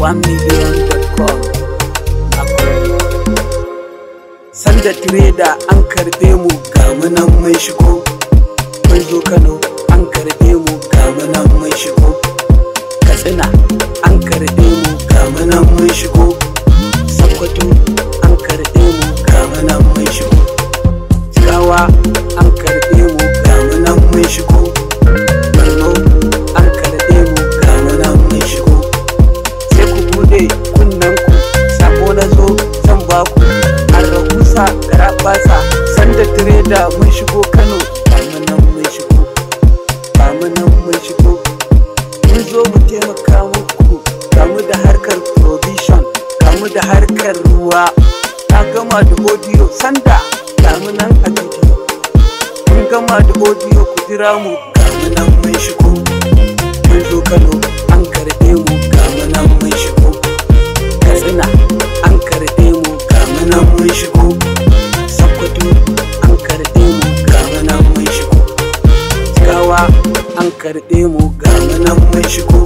1million.com. Sanda Trader, an karbe mu, ga mu nan mun shigo. Mun zo Kano, an karbe mu, ga mu nan mun shigo. Katsina, an karbe mu, ga mu nan mun shigo. Sokoto, an karbe mu, ga mu nan mun shigo. Jigawa, an karbe mu, ga mu nan mun shigo. Borno, an karbe mu, ga mu nan mun shigo. Sai ku bude kunnen ku, sako na zo zan baku. An rahusa garabasa, Sanda Trader, mun shigo Kano, ga mu nan mun shigo. Ga mu nan mun shigo. Mun zo mu taimaka muku, ga mu da harkar provision, ga mu da harkar ruwa. Na gama da audio, Sanda, ga mu nan a bidiyo. Mun gama da audio, ku jira mu, ga mu nan mun shigo. Mun zo Kano, an karbe mu, ga mu nan mun shigo. Katsina, an karbe mu, ga mu nan mun shigo. Sokoto, an karbe mu, ga mu nan mun shigo. Jigawa, an karbe mu, ga mu nan mun shigo.